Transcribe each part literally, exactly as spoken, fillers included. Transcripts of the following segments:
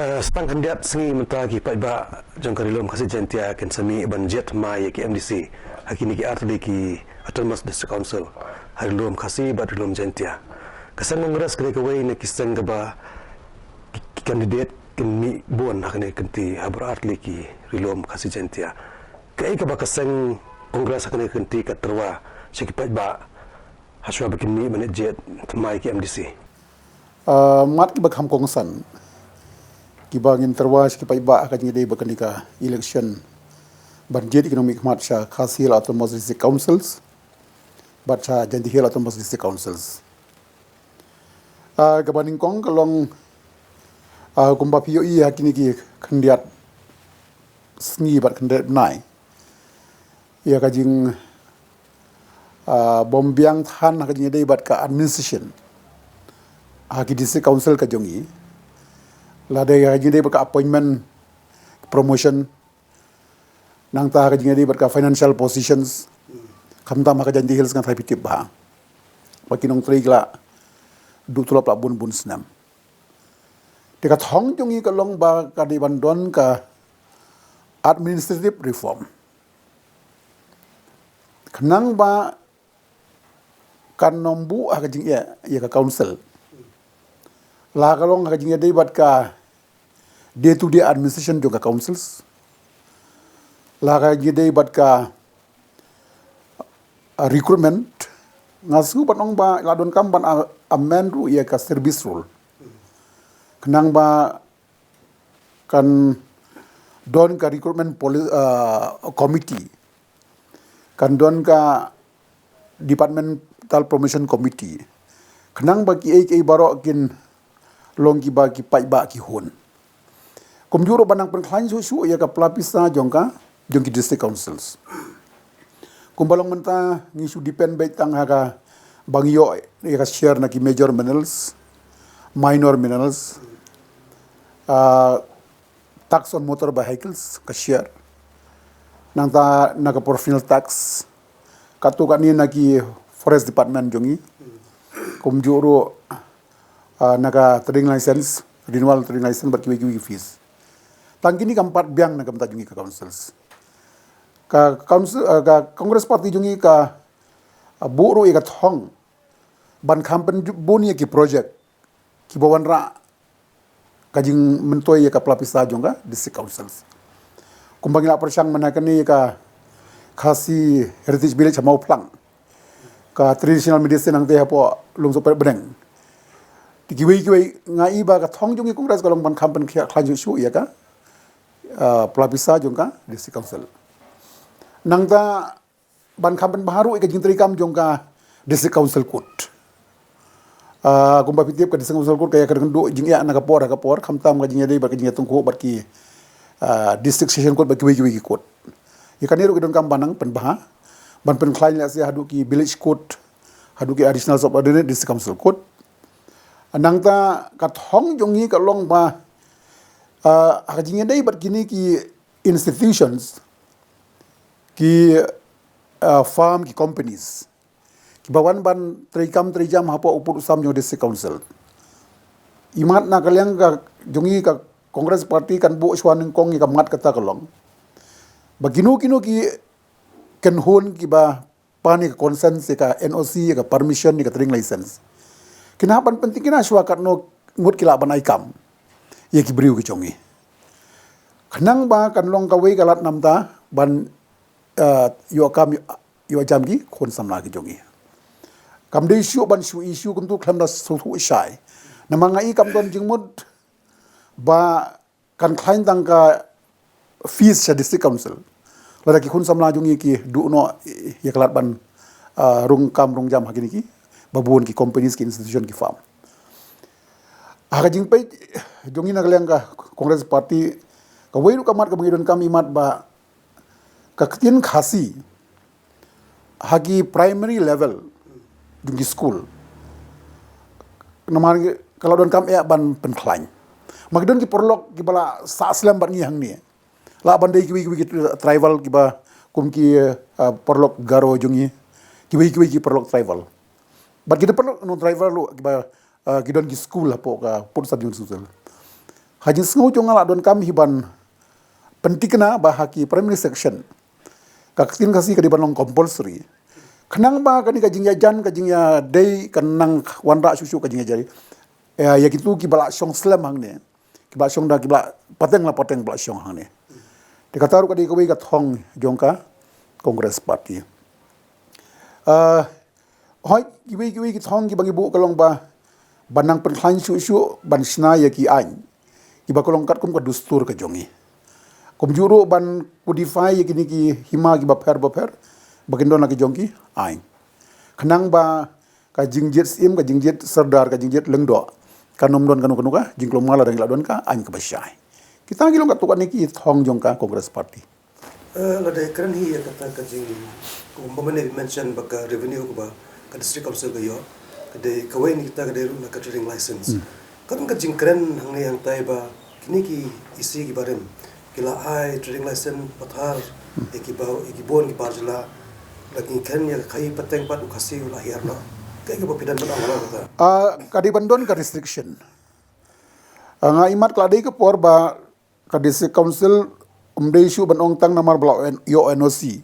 Eh, sa tang khyndiat sngi mynta ki paidbah jong ka Ri-lum Khasi Jaiñtia kin sa mih ban jied thymmai ïa ki M D C ha kine ki artylli ki Autonomous District Council, ha Ri-lum Khasi bad Ri-lum Jaiñtia. Ka seng Congress ka dei kawei na ki seng kaba ki, ki candidate kin mih bun ha kane ka kynti ha baroh artylli ki Ri-lum Khasi Jaiñtia. Kaei kaba ka seng Congress ha kane ka kynti ka tyrwa sha ki paidbah hashwa ba kin mih ban jied thymmai ki M D C? Ah, mat kiba kham kongsan kiba ngin tyrwa sha ki paidbah ha ka jingïadei bad kane ka election ban jied ïa ki nongmihkhmat sha Khasi Hills Autonomous District Councils bad sha Jaintia Hills Autonomous District Councils. Ah, kaba nyngkong ka long, ah, kumba phi ïohi ha kine ki khyndiat sngi bad khyndiat bnai, ïa ka jing, ah, bym biang than ha ka jingïadei bad ka administration ha ki district council ka jong ngi. Lada ïa ka jingïadei bad ka appointment, promotion, nangta ha ka jingïadei bad ka financial positions, khamtam ha ka Jaintia Hills ngan sa phi tip bha ba ki nongtrei ki la duh tulop la bun bun snem. Te ka thong jong ngi ka long ba ka dei ban don ka administrative reform. Khnang ba kan nym buh ha ka jingeh ïa ka council. La ka long ha ka jingïadei bad ka day to day administration jong ka councils. La ka jingïadei bad ka, ah, recruitment. Nga sngew ban ong ba la donkam ban a-, amend ruh ïa ka service rule. Khnang ba kan don ka recruitment poli-, ah, committee, kan don ka departmental promotion committee, khnang ba kiei kiei baroh kin long kiba ki paidbah ki hun. Kumjuh ruh ban nang pynkhlaiñ shuh shuh ïa ka pla pisa jong ka, jong ki district councils. Kumba long mynta ngi shu depend beit tang ha kaba ngi ïoh ïa ka share na ki major minerals, minor minerals, ah, tax on motor vehicles ka share, nangta na ka por fuel tax, katto katne na ki forest department jong ngi, kumjuh ruh, ah, na ka trading license, renewal trading license bad kiwei kiwei ki fees. Tang kine kam pat biang na ka bynta jong ngi ka councils. Ka council, ah, ka Congress Party jong ngi ka, ah, buh ruh ïa ka thong ban kham pynbun ïa ki project kiba wanrah ka jingmyntoi ïa ka pla pisa jong ka district councils. Kumba ngi la pyrshang mynta kane ïa ka Khasi Heritage Village ha Mawphlang, ka traditional medicine hangtei hapoh Lumsohpet Bneng. Te kiwei kiwei, nga i ba ka thong jong ngi Congress ka long ban kham pynkhlaiñ shuh shuh ïa ka, ah, pla pisa jong ka district council. Nangta ban kham pynbha ruh ïa ka jingtrei kam jong ka district council court. Ah, kumba phi tip, ka district council court ka ïakynduh jingeh na ka por ha ka por, khamtam ka jingïadei bad ka jingïatyngkhuh bad ki, ah, district session court bad kiwei kiwei ki court. Ïa kane ruh ki donkam ban nang pynbha, ban pynkhlaiñ lehse haduh ki village court, haduh ki additional subordinate district council court. Nangta ka thong jong ngi ka long ba, ah, ha ka jingïadei bad kine ki institutions, ki, ah, firm, ki companies kiba wan ban trei kam trei jam hapoh u pud u sam jong district council. Imat na ka liang ka jong ngi ka Congress Party kan buh shuwa nyngkong ïa ka mat kata ka long ba kino kino ki kynhun kiba pan ïa ka consent, ïa ka N O C, ïa ka permission, ïa ka trading license, kin hap ban pynthikna shuwa katno ngut ki lah ban ai kam ïa ki briew ki jong ngi. Khnang ba kan long kawei ka lad namar ban, eh, ïoh kam, ïoh jam ki khun samla ki jong ngi. Kam dei shuh ban shu issue kumtu khlem da shu shai. Namar nga i kam don jingmut ba kan khlaiñ tang ka fees sha district council lada ki khun samla jong ngi ki duh noh ïa ka lad ban, ah, rung kam rung jam ha kine kiba bun ki companies, ki institution, ki firm. Ha ka jingpeit jong ngi na ka liang ka Congress Party, kawei ruh ka mat kaba ngi donkam imat ba ka ktien Khasi ha ki primary level jong ki school, namar ka la donkam eh ban pynkhlaiñ. Ma ki don ki paralok kiba la sah slem bad ngi hangne, lah ban dei kiwei kiwei ki tribal kiba kum ki, ah, paralok Garo jong ngi, kiwei kiwei ki paralok tribal. Bad ki don paralok non tribal ruh kiba, ah, ki don ki school hapoh ka pud sub jong ki school. Ha jingsngew jong nga la donkam hi ban pynthikna ba ha ki primary section ka ktien Khasi ka dei ban long compulsory. Khnang ba kane ka jingïajan, ka jingïadei, kan nang wanrah shuh shuh ka jingïajan. Ïa, ïa kitu kiba la shong slem hangne, kiba la shong da, kiba la pateng la pateng ba la shong hangne. Te kata ruh ka dei kawei ka thong jong ka Congress Party. Ah, hoi, kiwei kiwei ki thong kiba ngi buh ka long ba ban nang pynkhlaiñ shuh shuh ban shna ïa ki aiñ kiba ka long katkum ka dustur ka jong ngi. Kumjuh ruh ban codify ïa kine ki hima kiba pher ba pher ba kin don la ki jong ki aiñ. Khnang ba ka jingjied syiem, ka jingjied sordar, ka jingjied lyngdoh kan ym don kano kano ka jingkulmar lada ngi la don ka aiñ kaba shai. Kita ki long katto katne ki thong jong ka Congress Party. Eh, lada kren hi ïa kata ka jing, kumba mynne mention ba ka revenue kaba ka District Council ka ïoh, ka dei kawei na kita ka dei ruh na ka trading license. Ka don ka jingkren hangne hangtai ba kine ki E C kiba rim ki la ai trading license pathar ïa kiba, ïa ki bun ki bar jylla. La ki kren ïa ka khaïi pateng pat u Khasi u la hiar noh. Kaei kaba phi don ban ong halor kata? Ah, ka dei ban don ka restriction. Ah, nga imat ka la dei ka por ba ka District Council ym dei shuh ban ong tang namar ba la ïoh N O C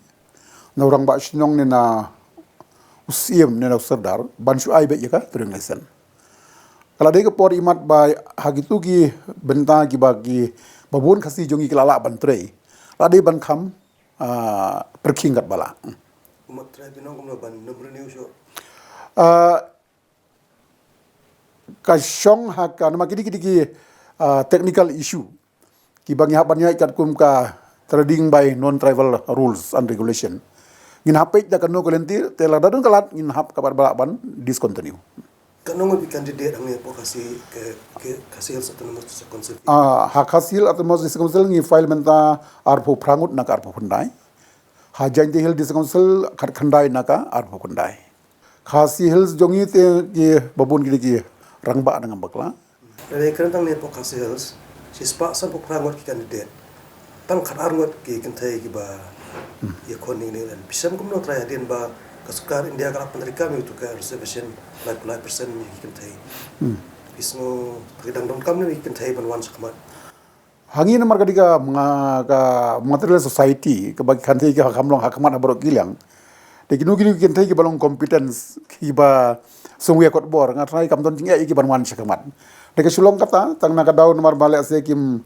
na u rangbah shnong ne na u syiem ne na u sordar ban shu ai beit ïa ka trading license. Ka la dei ka por imat ba ha kitu ki bynta kiba ki ba bun Khasi jong ngi ki la lah ban trei, la dei ban kham, ah, pyrkhing katba lah. Kumba trei phi ong kumno ban nym renew shuh? Ah, ka shong ha ka, namar kine ki dei ki, ah, technical issue kiba ngi hap ban ïaid katkum ka trading by non-tribal rules and regulation. Ngin hap peit da kano ka lynti, te lada don ka lad ngin hap katba lah ban discontinue. Katno ngut ki candidate hangne hapoh Khasi, ka, ka Khasi Hills Autonomous District Council? Ah, ha Khasi Hills Autonomous District Council ngi file mynta arphew phra ngut na ka arphew khyndai. Ha Jaintia Hills District Council khatkhyndai na ka arphew khyndai. Khasi Hills jong ngi te kiba bun ki dei ki rangbah dang bakla. Lada kren tang ne hapoh Khasi Hills, shispah sanphew phra ngut ki candidate, tang khatar ngut ki kynthei kiba ïakhun ïa kane ka election. Phi shem kumno trai hadien ba ka sorkar India ka la pyntreikam ïa uto ka reservation laiphew lai percent ïa ki kynthei? Phi sngew ki dang donkam ne ki kynthei ban wan shakhmat? Ha ngi namar ka dei ka, nga, ka material society kaba ki kynthei ki kham long ha khmat ha baroh ki liang. Te kino kino ki kynthei kiba long competent, kiba sngewbha kot bor, nga trai kam don jingeh ïa ki ban wan shakhmat. Te ka shu long kata tang na ka daw namar ba lehse kim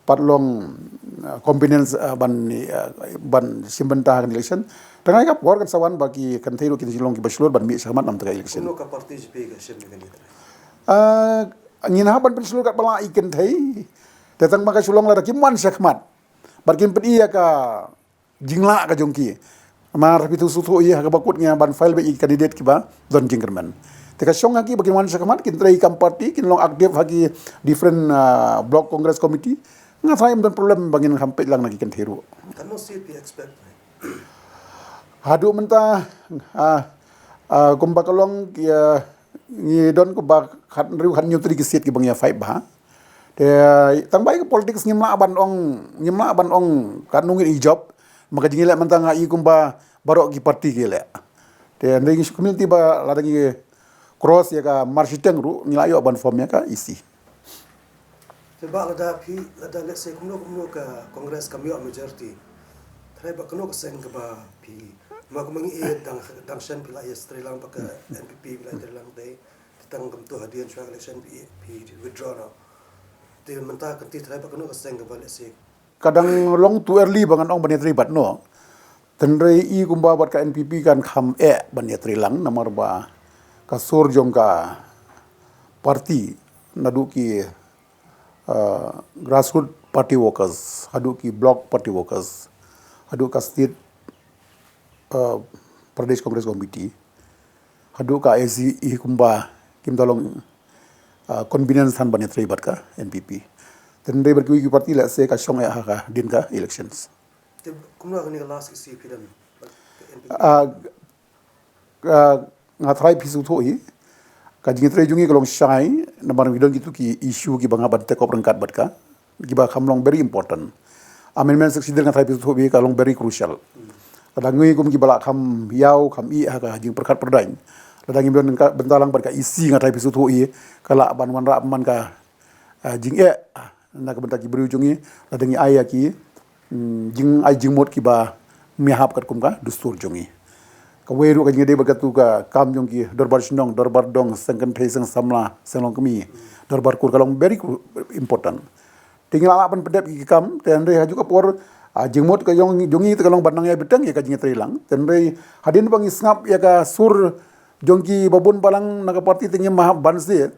pat long, uh, competent, uh, ban, uh, ban shim bynta ha ka election. Te nga ïa ka por kan sa wan ba ki kynthei ruh kin shu long kiba shlur ban mih shakhmat na ka bynta ka election. Kumno ka party jong phi ka shem ïa kane? Uh, ngin hap ban pynshlur katba lah ïa ki kynthei. Te tang ba ka shu long lada kim wan shakhmat bad kim pyni ïa ka jinglah ka jong ki. Namar phi sngewthuh hi ha kaba kut ngi hap ban file beit ïa ki candidate kiba don jingkyrmen. Te ka shong ha ki ba kin wan shakhmat, kin trei kam party, kin long active ha ki different, ah, block congress committee. Nga trai ym don problem ba ngin kham peit lang na ki kynthei ruh. Katno seat phi expect? Haduh mynta, ah, ah, kumba ka long ki, ah, ngi don kumba khathynriew khathynñiew tylli ki seat kiba ngi ïa fight bha. Te tang ba ïa ka politics ngim lah ban ong, ngim lah ban ong katno ngin ïoh jop. Namar ka jingïaleh mynta nga i kumba baroh ki party ki leh. Te hynrei ngi shu community ba lada ngi cross ïa ka marshiteng ruh ngi lah ïoh ban form ïa ka E C. Te ba lada phi, lada let's say kumno kumno ka Congress kam ïoh majority, trai ba kano ka seng kaba phi, ma kumba ngi i dang, dang shen phi la ïa trei lang bad ka N P P, phi la ïa trei lang te, te tang kumto hadien shuwa election phi, phi withdraw noh. Te mynta ka ti trai ba kano ka seng kaba let's say. Ka dang long too early ba ngan ong ban ïa trei bad no. Hynrei i kumba bad ka N P P kan kham eh ban ïa trei lang namar ba ka sur jong ka party naduh ki, uh, grassroots party workers, haduh ki block party workers, haduh ka state, uh, Pradesh Congress Committee, haduh ka A C E kumba kim da long, uh, convenience than ban ïa trei bad ka N P P. Hynrei bad kiwei ki party lehse ka shong eh ha ka dien ka elections. Te kumno kane ka last E C phi don? Ah, ah, nga trai phi sngewthuh hi. Ka jingtrei jong ngi ka long shai namar ngi don kitu ki issue kiba nga ban take up ryngkat bad ka, kiba kham long very important. Amendment sixty-three nga trai phi sngewthuh hi ka long very crucial. Lada ngi kum kiba la kham ïaw kham ïeh ha ka jingpyrkhat pyrdaiñ, lada ngi don ka bynta lang bad ka E C nga trai phi sngewthuh hi ka lah ban wanrah man ka, ah, jingeh na ka bynta ki briew jong ngi, lada ngi ai ïa ki, mm, jing ai jingmut kiba mih hap katkum ka dustur jong ngi. Kawei ruh ka jingïadei bad katu ka kam jong ki dorbar shnong, dorbar dong, seng kynthei, seng samla, seng longkmie, dorbar kur, ka long very important. Te ngi lah ban pyndep ki kam, te hynrei ha kajuh ka por, ah, jingmut ka jong, jong ngi te ka long ban nang ïai bteng ïa ka jingïatreilang. Te hynrei hadien ba ngi sngap ïa ka sur jong kiba bun balang na ka party, te ngim hap ban shu,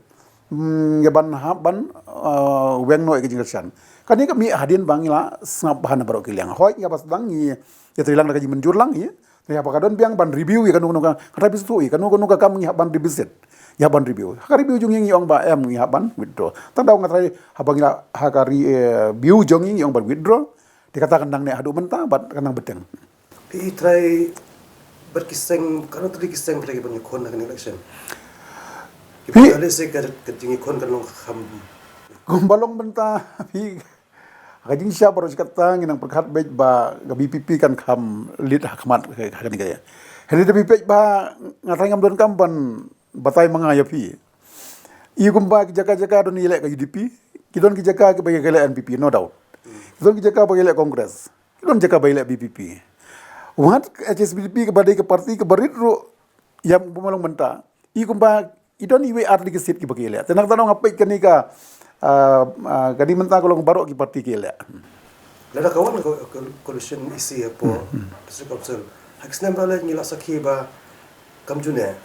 mm, ïa ban hap ban, ah, weng noh ïa ka jingkyrshan. Kane ka mih hadien ba ngi la sngap bha na baroh ki liang. Hooid, ngi hap ban sdang ngi ïatreilang da ka jingmynjur lang ngi. Te haba ka don biang ban review ïa kano kano ka, kata phi sngewthuh ïa kano kano ka kam ngi hap ban revisit. Ngi hap ban review. Ha ka review jong ngi ngi ong ba em, ngi hap ban withdraw. Tang daw nga tharai haba ngi la ha ka re-, eh, view jong ngi ngi ong ban withdraw. Te kata kan nang neh haduh mynta bad kan nang bteng. Phi tharai bad ki seng, katno tylli ki seng tharai ki ban ïakhun ha kane election? Ki Phi- ban lehse ka, ka jingïakhun kan long kham. Kumba long mynta, phi, ka jingshah baroh shi katta ngi nang pyrkhat beit ba ka V P P kan kham lead ha khmat ha kane ka. Hynrei da phi peit ba nga tharai ngam donkam ban batai ma nga ïa phi. Ïa kumba ki jaka jaka don ïaleh ka U D P, ki don ki jaka kiba ïaleh N P P, no doubt. Ki don ki jaka ba ïaleh Congress, ki don jaka ba ïaleh V P P. Wat H S P D P kaba dei ka party kaba rit ruh ïa kumba long mynta. Ïa kumba i don iwei ar tylli ki seat kiba ki ïaleh. Te na kata nga peit kane ka, ah, ah, kane mynta ka long baroh ki party ki ïaleh. Lada ka wan ka, ka coalition E C hapoh District Council, ha ki snem ba la leit ngi la sakhi ba kam ju neh.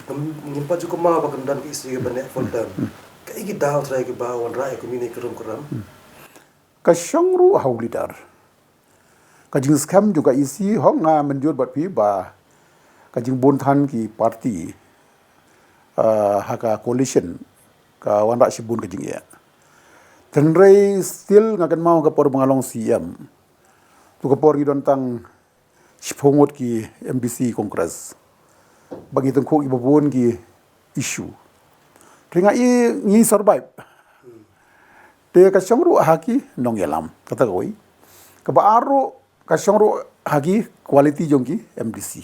Kam, ngim pat ju kynmaw ba kam don ka E C kaba neh full term. Kaei ki daw trai kiba wanrah ïa ka mini ka rum ka ram? Ka shong ruh ha u leader. Ka jingskhem jong ka E C, hok nga mynjur bad phi ba ka jingbun than ki party, ah, ha ka coalition ka wanrah shibun ka jingeh. Hynrei still nga kynmaw ka por ba nga long C M. Tu ka por ngi don tang shiphew ngut ki M D C Congress. Ba ngi tyngkhuh kiba bun ki issue. Te nga i ngi survive. Te ka shong ruh ha ki nongïalam. Kata kawei. Kaba ar ruh ka shong ruh ha ki quality jong ki M D C.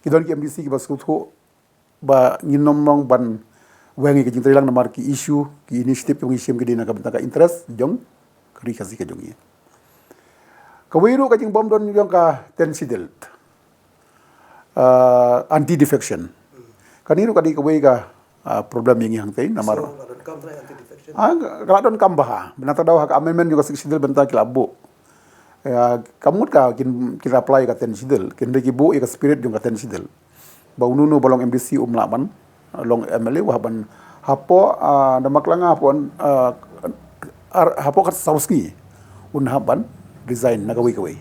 Ki don ki M D C kiba sngewthuh ba ngin nym long ban weng ïa ka jingtreilang namar ki issue, ki initiative kiba ngi shim ki dei na ka bynta ka interest jong ka ri Khasi ka jong ngi. Kawei ruh ka jingbym don jong ka ten schedule. Ah, anti defection. Kane ruh ka dei kawei ka, ah, problem ïa ngi hangtei namar. So, la donkam trai anti defection? Ah, ka la donkam bha. Bynta daw ha ka amendment jong ka sixth schedule bynta ki la buh. Ïa, ka mut ka kin, kin apply ka ten schedule, kin dei ki buh ïa ka spirit jong ka ten schedule. Ba uno uno ba long M D C um lah ban long M L A, wah ban hapoh, ah, da maklang hapoh, ah, ar-, hapoh ka saw sngi un hap ban resign na kawei kawei.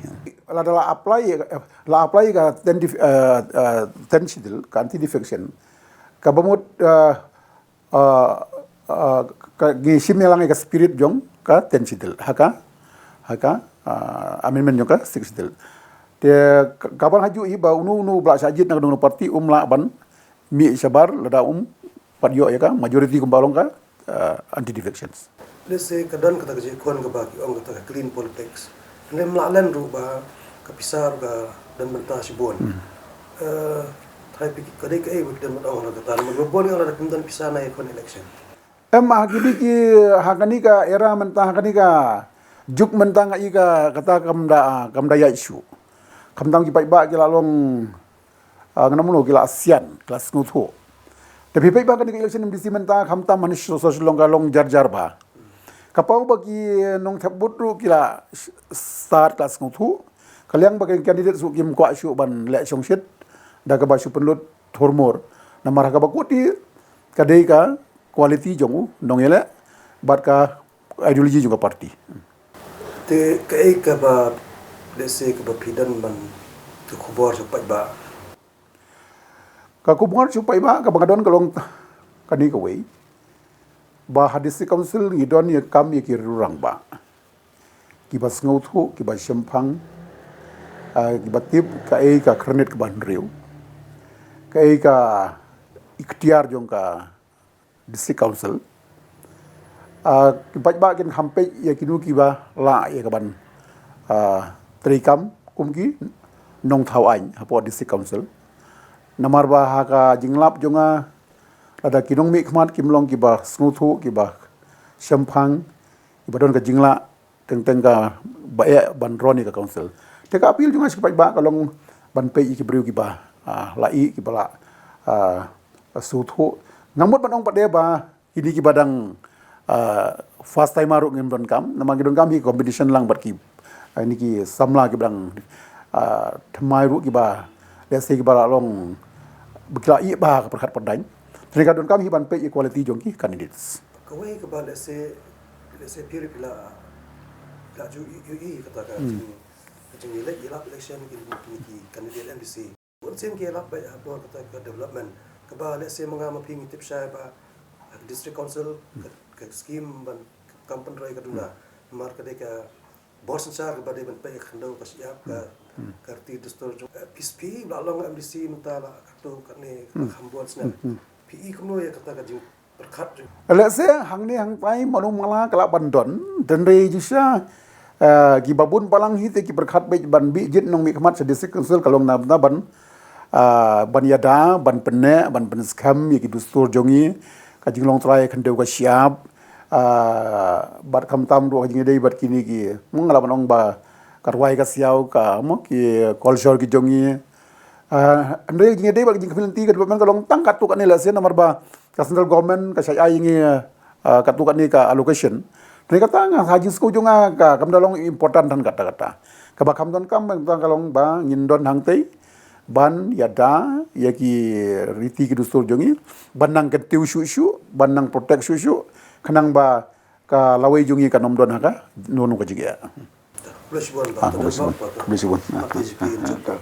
Lada la apply, la apply ka ten def-, ah, ah, ten schedule, ka anti defection. Kaba mut, ah, ah, ah, ka, ngi shim ïa lang ïa ka spirit jong ka ten schedule. Ha ka, ha ka, ah, amendment jong ka sixth schedule. Te ka, kaban ha ju i ba uno uno ba la shah jied na ka dong party um lah ban mih shabar lada um pat ïoh ïa ka majority kumba long ka, ah, anti defections. Let's say ka don kata ka jingkhun kaba ki ong kata ka clean politics. Hynrei mla len ruh ba ka pisa ruh ka don bynta shibun. Eh, trai phi ka dei kaei ba ki don ban ong ruh kata. Namar ba bun ki ong lada kim don pisa na ïakhun election. Em, ha kini ki, ha kani ka era mynta, ha kani ka juk mynta nga i ka, kata kam da, kam da ïaid shuh. Khamtam ki paidbah ki la long, ah, ngam mano ki la sian, ki la sngewthuh. Te phi peit ba kani ka election M D C mynta khamtam hani shu, shu long ka long jar jar ba. Ka paw ba ki nongthep vote ruh ki la start, ki la sngewthuh. Ka liang ba ki candidate shu kim kwah shuh ban leh shongshit da kaba shu pynlut thurmur. Namar ha kaba kut i ka dei ka quality jong u nongïaleh bad ka ideology jong ka party. Te kaei kaba, let's say, kaba phi don ban, ka khubor sha u paidbah? Ka khubor sha u paidbah kaba nga don ka long kane kawei, ba ha District Council ngi don ïa kam ïa ki rangbah kiba sngewthuh, kiba shemphang, ah, kiba tip kaei ka khyrnit kaba hynriew, kaei ka iktiar jong ka District Council. Ah, ki paidbah kin kham peit ïa kino kiba lah ïa kaban, ah, treikam kum ki nongthaw aiñ hapoh District Council. Namar ba ha ka jinglap jong nga, lada ki nongmihkhmat kim long kiba sngewthuh, kiba shemphang, ba don ka jinglah teng teng ka ba eh ban ron ïa ka council. Te ka appeal jong nga sha ki paidbah ka long ban peit ïa ki briew kiba la ïeh, kiba la sngewthuh. Ngam mut ban ong pat de ba kine kiba dang first timer ruh ngim donkam, namar ngi donkam hi competition lang bad ki kine ki samla kiba dang thymmai ruh, kiba lehse kiba la long ba ki la ïeh bha ka pyrkhat pyrdaiñ. Te ka donkam hi ban peit ïa quality jong ki candidates. Kawei kaba lehse, lehse phi ruh phi la, phi la ju ïohi kata ka jing, ka jingïaleh ïalap election ki, ki candidate M D C. Bun sien ki ïalap beit ha por kata ka development kaba lehse ma nga ma phi ngi tip shai ba ha ka district council ka, ka scheme ban kam pynroi ka duna. Namar ka dei ka bor synshar kaba dei ban peit ka khyndew ka shyiap, ka, ka riti dustur jong, eh, phi, phi la long M D C mynta la katto katne ka kham bun snem. Phi i kumno ïa kata ka jingpyrkhat jong? Lehse hangne hangtai mano mala ka lah ban don, hynrei jingshisha, eh, kiba bun balang hi te ki pyrkhat beit ban bih jied nongmihkhmat sha district council ka long na bynta ban, eh, ban ïada, ban pynneh, ban pynskhem ïa ki dustur jong ngi, ka jinglong trai khyndew ka shyiap, eh, bad khamtam ruh ha jingïadei bad kine ki, mung la ban ong ba ka rwai ka siaw, ka mo ki culture ki jong ngi. Ah, hynrei jingïadei bad ka jingkhmih lynti ka development ka long tang katto katne lehse namar ba ka central government ka shah ai ïa ngi, ah, katto katne ka allocation. Hynrei kata nga ha jingsngew jong nga ka kam da long important than kata kata. Kaba kham donkam tang ka long ba ngin don hangtei ban ïada ïa ki riti ki dustur jong ngi, ban nang kyntiew shuh shuh, ban nang protect shuh shuh, khnang ba ka lawei jong ngi kan ym don ha ka, no no ka jingeh. Khublei shibun, ah, khublei shibun. Khublei shibun. Ah, ah, ah.